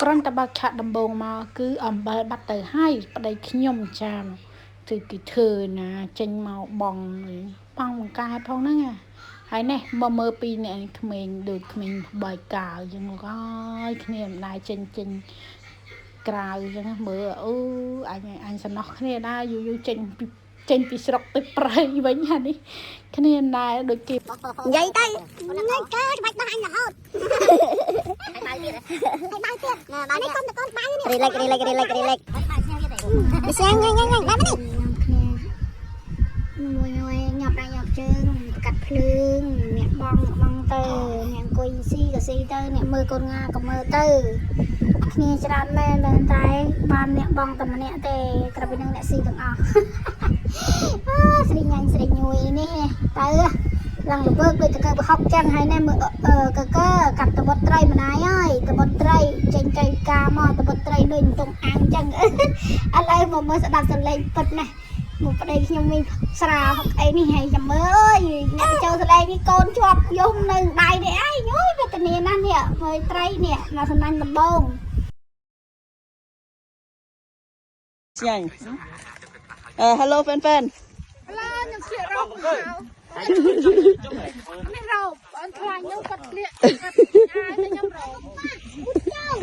គ្រាន់តែបើកឆាកដំបងមកគឺអំបិលបាត់ទៅហើយប្តីខ្ញុំចាមគឺគេធ្វើណាចេញមកបងបងបង្កែផងហ្នឹងណាហើយនេះមកមើលពីអ្នកក្មេងដូចក្មេងបាយកាវអញ្ចឹងលោកអើយគ្នាមិនដែរចេញចេញក្រៅអញ្ចឹងមើលអូអញអញសំណោះគ្នាដែរយូរយូរចេញពីចេញពីស្រុកទៅព្រៃវិញហានេះគ្នាមិនដែរដូចគេ និយាយទៅនេះកើច្បាច់ដោះអញរហូតហើយបើទៀតហើយបើទៀតបើនេះកុំតកូនបើនេះ relax relax relax relax វាស្ងាញ់ញ៉ាញ់ញ៉ាញ់បែបនេះ គ្នាមួយមួយញាប់ដៃញាប់ជើងកាត់ភ្លើងអ្នកបងបងទៅអ្នកអង្គុយស៊ីក៏ស៊ីទៅអ្នកមើលកូនងាក៏មើលទៅគ្នាច្រើនមែនមែនតែបានអ្នកបងតែម្នាក់ទេក្រៅពីនឹងអ្នកស៊ីទាំងអស់អើស្រីញ៉ាញ់ស្រីញួយនេះទៅឡើងលវើកដូចតកើប្រហុកចឹងហើយណែមើលកកើកាត់តបុតត្រីម្ដាយហើយតបុតត្រីចេញទៅការមកតបុតត្រីដូចតុងអាំងចឹងឥឡូវមកមើលស្ដាប់សំឡេងពិតណាស់មកប្តីខ្ញុំមានស្រាហុកអីនេះហើយចាំមើលអើយអ្នកចូលសំឡេងនេះកូនជាប់យំនៅដៃនេះឯងអើយវេទនាណាស់នេះមើលត្រីនេះមកសំណាញ់ដំបង ឆ្ងាញ់អឺ hello fan fan ខ្ញុំស្លៀករ៉ូបនេះរ៉ូបអនខ្លាញ់ខ្ញុំគាត់ស្លៀកគាត់អាយខ្ញុំរ៉ូប